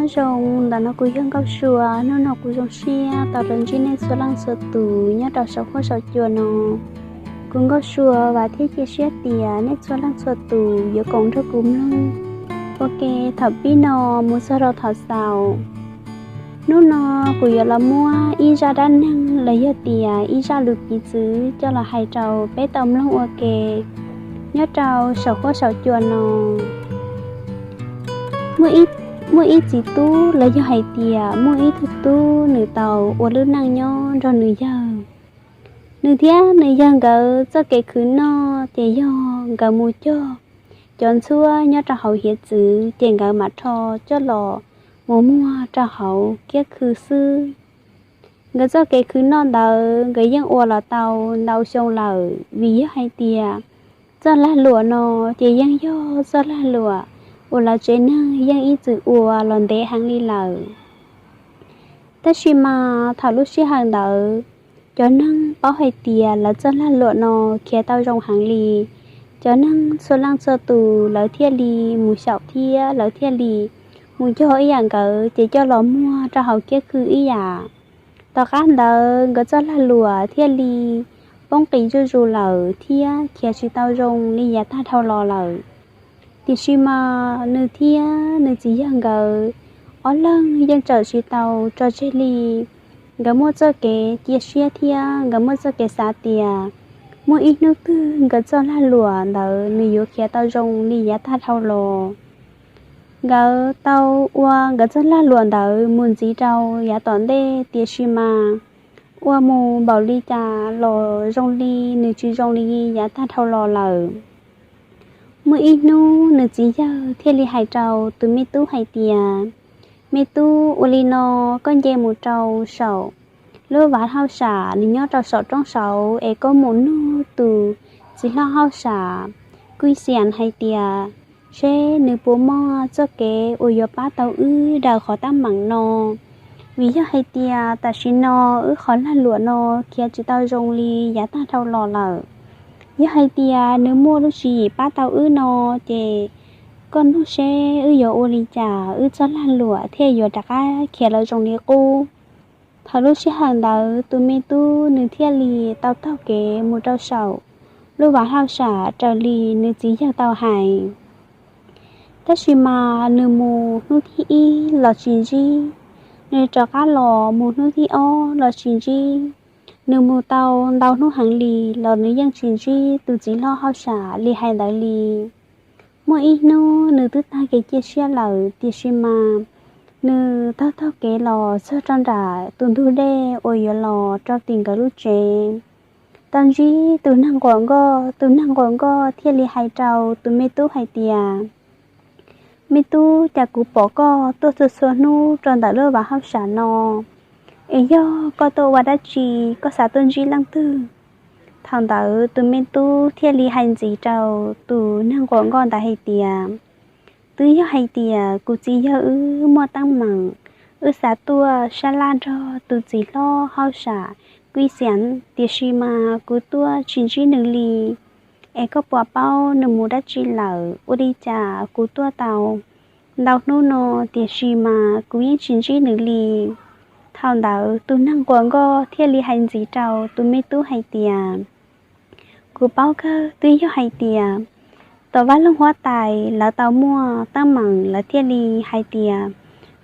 Nyob zoo, ntawm no kuv yog Nkauj Sua. Hnub no kuv zoo siab tau los ntsib nej txhua leej txhua tus nyob rau saum huab saum cua no. Kuv Nkauj Sua vam thiab cia siab tias nej txhua leej txhua tus yuav koom nrog kuv mloog ua ke thaum pib no mus txog rau thaum xaus. Hnub no kuv yuav los muab ib zaj dab neeg los yog tias ib zaj lus piv txwv coj los hais rau peb tau mloog ua ke nyob rau saum huab saum cua no. Muaj ib txiv tub los yog hais tias muaj ib tug tub nws tau ua lub neej nyob nrog nws yawg. Nws thiab nws yawg nkawd txoj kev khwv noj ces yog nkawd mus cog cov ntxhuab nyob rau hauv hiav txwv ces nkawd mam rho coj los mus muag rau hauv kiab khw xwb. Nkawd txoj kev khwv noj ntawd nkawd yeej ua los tau ntau xyoo lawm, vim yog hais tias txoj lag luam no ces yeej yog txoj lag luam uas lawv tsev neeg yeej ib txwm ua los ntev heev li lawm. Tab sis mas thaum lub sij hawm ntawd, cov neeg paub hais tias lawv txoj lag luam no khiav tau zoo heev li. Cov neeg txhua leej txhua tus lawv thiaj li mus xyaum thiab lawv thiaj li mus cog ib yam nkawd ces coj los muag rau hauv kiab khw ib yam. Tom qab ntawd nkawd txoj lag luam thiaj li poob qis zuj zus lawm thiab khiav tsis tau zoo li yav tag dhau los lawm. Tiam sis mas nws thiab nws txiv yawg nkawd ob leeg yeej txawm tsis tau tso tseg li. Nkawd muaj txoj kev cia siab thiab nkawd muaj txoj kev xav tias muaj ib hnub twg nkawd txoj lag luam ntawd nws yuav khiav tau zoo li yav tag dhau los. Nkawd tau ua nkawd txoj lag luam ntawd mus ntxiv rau yav tom ntej, tiam sis mas ua mus npaum li cas los zoo li nws tsis zoo li yav tag dhau los lawm. Muaj ib hnub nws txiv yawg thiaj li hais rau tus me tub hais tias, Me tub, ua li no, koj nce mus rau saum lub vaj hauj sam nws nyob rau saum roob saud es koj mus nug tus txiv hlob hauj sam Kuj Xias hais tias seb nws puas muaj txoj kev uas yuav pab tau wb daws qhov teeb meem no. Vim yog hais tias tam sim no wb qhov lag luam no khiav tsis tau zoo li yav tag dhau los lawm. Yog hais tias nws muaj lub tswv yim pab tau wb no ces koj nug seb wb yuav ua li cas wb txoj lag luam thiaj yuav rov qab khiav los zoo li qub. Thaum lub sij hawm ntawd tus me tub nws thiaj li tau taug kev mus rau saum lub vaj hauj sam raws li nws txiv yawg tau hais. Tab sis mas nws mus hnub thib ib los tsis ntsib, nws rov qab los mus hnub thib ob los tsis ntsib, nws mus tau ntau hnub heev li los nws yeej tsis ntsib tus txiv hlob hauj sam li hais ntawd li. Muaj ib hnub nws twb tag kev cia siab lawm, tiam sis mas nws taug taug kev los txog rau nram tus ntug dej uas yuav los rau tim nkawd lub tsev. Tau ntsib tus neeg quam nkoj, tus neeg quam nkoj thiaj li hais rau tus me tub hais tias, Me tub, cas kuv pom koj tuaj txhua txhua hnub rau ntawm lub vaj hauj sam no, es yog koj tuaj ua dab tsi, koj xav tuaj ntsib leej twg? Thaum ntawd tus me tub thiaj li hais ntxiv rau tus neeg quam nkoj ntawd hais tias, Twb yog hais tias kuv txiv yawg wb muaj teeb meem, wb xav tuaj sab laj nrog tus txiv hlob hauj sam Kuj Xias, tiam sis mas kuv tuaj tsis ntsib nws li. Es koj puas paub nws mus dab tsi lawm? Ua li cas kuv tuaj tau ntau hnub no, tiam sis mas kuv yeej tsis ntsib nws li. Thaum ntawd tus neeg quas nkoj thiaj li hais ntxiv rau tus me tub hais tias, Kuv paub kawg, twb yog hais tias tom vaj loog huab tais lawv tau muaj teeb meem, lawv thiaj li hais tias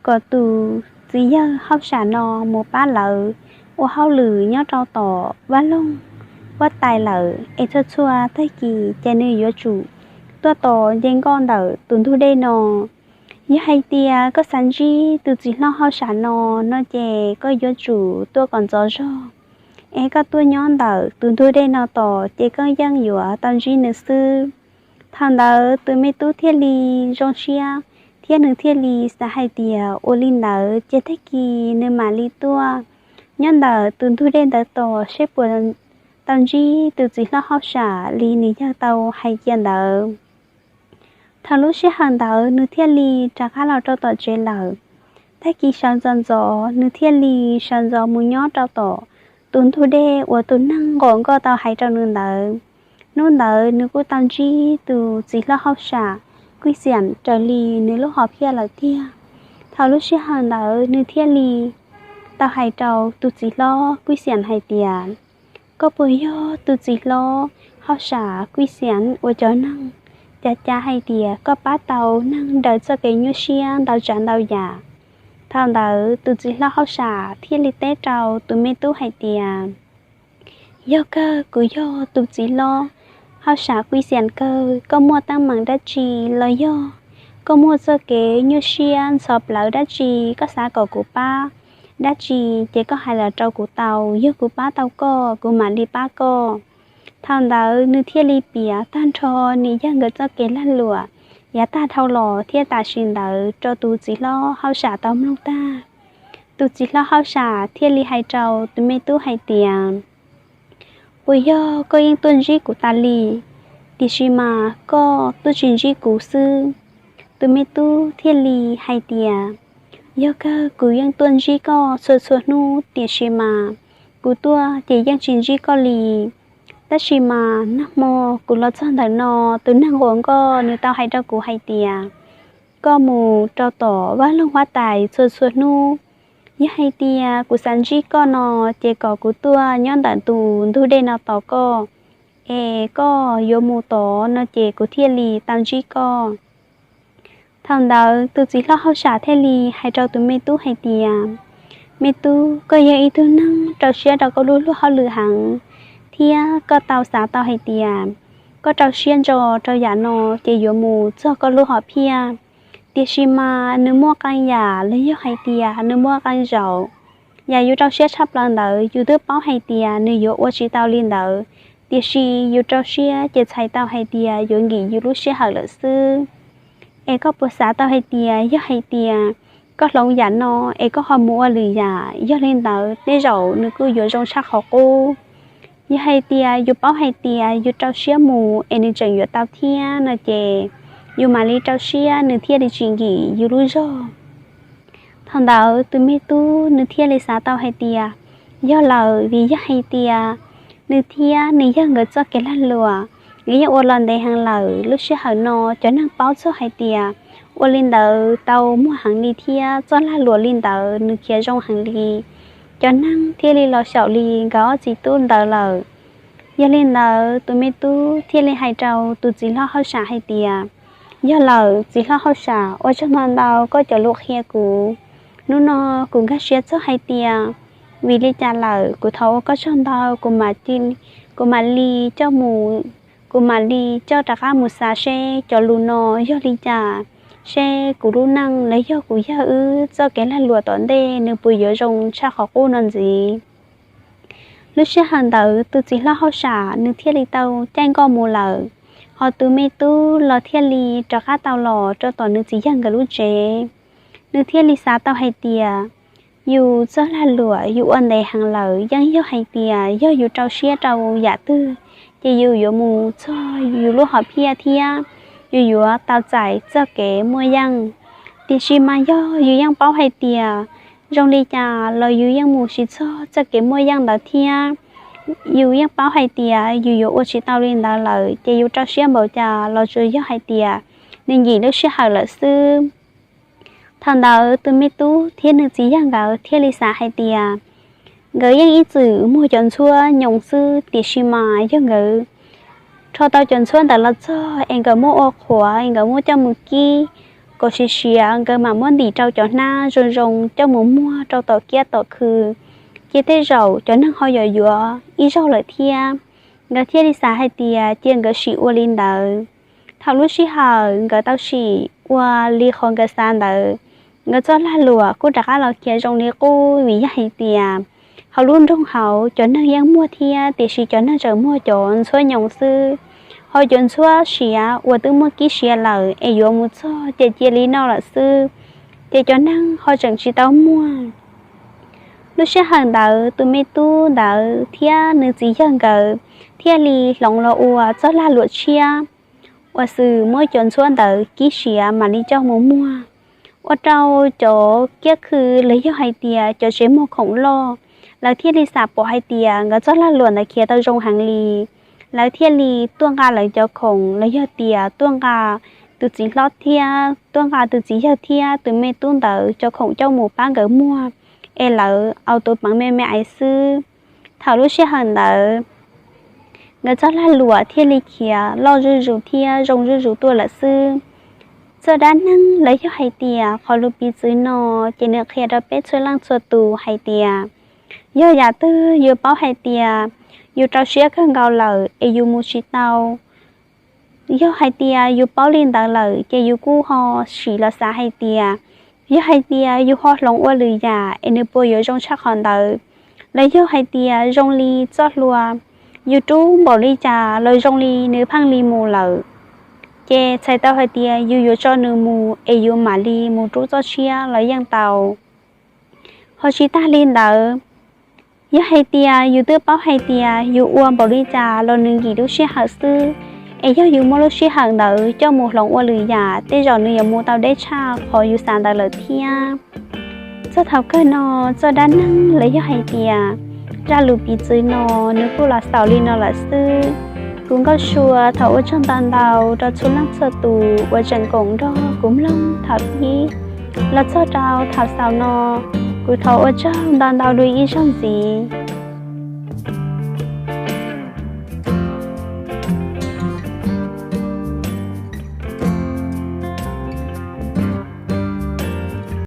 kom tus txiv yawg hauj sam no mus pab lawv ua hauj lwm nyob rau tom vaj loog huab tais lawm, es txhua txhua tag kis ces nws yuav tsum tuaj tos nce nkoj ntawm tus ntug dej no. Yog hais tias koj xav ntsib tus txiv hlob hauj sam no, no ces koj yuav tsum tuaj kom ntxov zog, es koj tuaj nyob ntawm tus ntug dej no tos ces koj yeej yuav tau ntsib nws xwb. Thaum ntawd tus me tub thiaj li zoo siab, thiab nws thiaj li xav hais tias ua li ntawd ces tag kis nws mam li tuaj nyob ntawm tus ntug dej ntawd tos seb puas tau ntsib tus txiv hlob hauj sam li nws yawg tau hais cia ntawd. Thaum lub sij hawm ntawd nws thiaj li rov qab los rau tom tsev lawm. Tag kis sawv ntxov ntxov nws thiaj li sawv ntxov mus nyob rau tom tus ntug dej uas tus neeg quas nkoj tau hais rau nws ntawd. Hnub ntawd nws kuj tau ntsib tus txiv hlob hauj sam Kuj Xias raws li nws lub hom phiaj lawm tiag. Thaum lub sij hawm ntawd nws thiaj li tau hais rau tus txiv hlob Kuj Xiam hais tias, koj puas yog tus txiv hlob hauj sam Kuj Xiam uas cov neeg cav cav hais tias koj pab tau neeg daws txoj kev nyuaj siab ntau tsav ntau yam? Thaum ntawd tus txiv hlob hauj sam thiaj li teb rau tus me tub hais tias, yog kawg kuv yog tus txiv hlob hauj sam Kuj Xiam kawg, koj muaj teeb meem dab tsi los yog koj muaj txoj kev nyuaj siab ntxhov plawv dab tsi, koj xav kom kuv pab dab tsi ces koj hais los rau kuv tau, yog kuv pab tau koj kuv mam li pab koj. Thaum ntawd nws thiaj li piav tag nrho nws yawg nkawd txoj kev lag luam yav tag dhau los thiab tam sim ntawd rau tus txiv hlob hauj sam tau mloog tag. Tus txiv hlob hauj sam thiaj li hais rau tus me tub hais tias, puas yog koj yeej tuaj ntsib kuv tas li, tiam sis mas koj tuaj tsis ntsib kuv xwb? Tus me tub thiaj li hais tias, yog kawg kuv yeej tuaj ntsib koj txhua txhua hnub, tiam sis mas kuv tuaj ces yeej tsis ntsib koj li. Tab sis mas nag hmo kuv los txog ntawm no, tus neeg uas nkoj nws tau hais rau kuv hais tias, koj mus rau tom vaj loog huab tais txhua txhua hnub. Yog hais tias kuv xav ntsib koj no, ces kom kuv tuaj nyob ntawm tus ntug dej no tos koj, es koj yuav mus tod no ces kuv thiaj li tau ntsib koj. Thaum ntawd tus txiv hlob hauj sam thiaj li hais rau tus me tub hais tias, me tub, koj yog ib tug neeg rau siab rau koj lub luag hauj lwm heev, thiab koj tau xav tau hais tias koj rau siab ntso rau yam no ces yuav mus txog koj lub hom phiaj. Tiam sis mas nws muaj qee yam los yog hais tias nws muaj qee zaum, yam yus rau siab tshaj plaws ntawd yus twb paub hais tias nws yuav ua tsis tau li ntawd, tiam sis yus rau siab ces txhais tau hais tias yuav nkim yus lub sij hawm lawm xwb. Es koj puas xav tau hais tias yog hais tias koj hloov yam no es koj ho mus ua lwm yam, yog li ntawd tej zaum nws kuj yuav zoo tshaj qhov qub. Yog hais tias yus paub hais tias yus rau siab mus es nws tseem yuav tau thiab no ces yus mam li rau siab nws thiaj li tsis nkim yus lub zog. Thaum ntawd tus me tub nws thiaj li xav tau hais tias, yog lawm, vim yog hais tias nws thiab nws yawg nkawd txoj kev lag luam nkawd yeej ua los ntev heev lawm, lub sij hawm no cov neeg paub txog hais tias ua li ntawd tau muaj heev li thiab txoj lag luam li ntawd nws khiav zoo heev li, cov neeg thiaj li los xyaum li nkawd ob txiv tub ntawd lawm. Yog li ntawd tus me tub thiaj li hais rau tus txiv hlob hauj sam hais tias, yog lawm, txiv hlob hauj sam, ua tsaug ntau ntau koj cov lus qhia kuv. Hnub no kuv nkag siab txog hais tias vim li cas lawm kuv thov ua koj tsaug ntau, kuv mam li coj mus, kuv mam li coj rov qab mus xav seb cov lus no yog li cas, seb kuv lub neej los yog kuv yawg wb txoj kev lag luam tom ntej nws puas yuav zoo tshaj qhov qub no ntxiv. Lub sij hawm ntawd tus txiv hlob hauj sam nws thiaj li tau caij nkoj mus lawm, ho tus me tub los thiaj li rov qab tau los rau tom nws txiv yawg nkawd lub tsev. Nws thiaj li xav tau hais tias, yus txoj lag luam yus ua ntev heev lawm, yeej yog hais tias yog yus rau siab rau yam twg, ces yus yuav mus txog yus lub hom phiaj thiab yus yuav tau txais txoj kev muaj yeej. Tiam sis mas yog yus yeej paub hais tias zoo li cas los yus yeej mus tsis txog txoj kev muaj yeej ntawd thiab, yus yeej paub hais tias yus yuav ua tsis tau li ntawd lawm, ces yus rau siab npaum cas los tsuas yog hais tias nws nkim lub sij hawm lawm xwb. Thaum ntawd tus me tub thiab nws txiv yawg nkawd thiaj li xav hais tias, nkawd yeej ib txwm muag cov ntxhuab nyoos xwb, tiam sis mas yog nkawd rho tau cov ntxhuab ntawd los txog es nkawd muab ua qhuav es nkawd muab coj mus kib kom siav siav, nkawd mam muab ntim rau cov hnab zoo zoo coj mus muag rau tom kiab tom khw, ces tej zaum cov neeg ho yuav yuav ib zaug lawm thiab. Nkawd thiaj li xav hais tias cia nkawd sim ua li ntawd. Thaum lub sij hawm nkawd tau sim ua li qhov nkawd xav ntawd, nkawd txoj lag luam kuj rov qab los khiav zoo li qub, vim yog hais tias hauv lub nroog hauv cov neeg yeej muag thiab, tiam sis cov neeg tseem muag cov ntxhuab nyoos xwb. Ho cov ntxhuab siav uas twb muab kib siav lawm es yuav mus txog ces cia li noj lawm xwb, ces cov neeg ho tseem tsis tau muag. Lub sij hawm ntawd tus me tub ntawd thiab nws txiv yawg nkawd thiaj li hloov los ua txoj lag luam tshiab uas xws muab cov ntxhuab ntawd kib siav mam li coj mus muag, ua rau cov kiab khw los yog hais tias cov tsev muag khoom loj, lawv thiaj li xam pom hais tias nkawd txoj lag luam ntawd khiav tau zoo heev li. Lawv thiaj li tuaj nqa lawv cov khoom los yog tias tuaj nqa tus txiv hlob thiab tuaj nqa tus txiv yawg thiab tus me tub ntawd cov khoom coj mus pab nkawd muag, es lawv au tus peev me me ais xwb. Thaum lub sij hawm ntawd, nkawd txoj lag luam thiaj li khiav loj zuj zus thiab zoo zuj zus tuaj lawm xwb. Txoj dab neeg los yog hais tias qhov lus piv txwv no, ces nws qhia rau peb txhua leej txhua tus hais tias, yog yam twg yus paub hais tias yus rau siab kawg nkaus lawm es yus mus tsis tau, yog hais tias yus paub li ntawd lawm ces yus kuj ho sim los xav hais tias, yog hais tias yus ho hloov ua lwm yam es nws puas yuav zoo tshaj qhov ntawd, los yog hais tias zoo li txoj hlua yus rub npaum li cas los zoo li nws pheej li mus lawm, ces txhais tau hais tias yus yuav tso nws mus es yus mam li mus rub txoj tshiab los yeej tau. Ho tsis tag li ntawd, yog hais tias yus twb paub hais tias yus ua npaum li cas los nws nkim lub sij hawm xwb, es yog yus muab lub sij hawm ntawd coj mus hloov ua lwm yam, tej zaum nws yuav mus tau deb tshaj qhov yus xav ntawd lawm thiab. Txog thaum kawg no, txoj dab neeg los yog hais tias zaj lus piv txwv no, nws kuj los xaus li no lawm xwb. Kuv Nkauj Sua thov ua tsaug ntau ntau rau txhua leej txhua tus uas tseem koom nrog kuv mloog thaum pib los txog rau thaum xaus no. Kuv thov ua tsaug ntau ntau dua ib zaug ntxiv.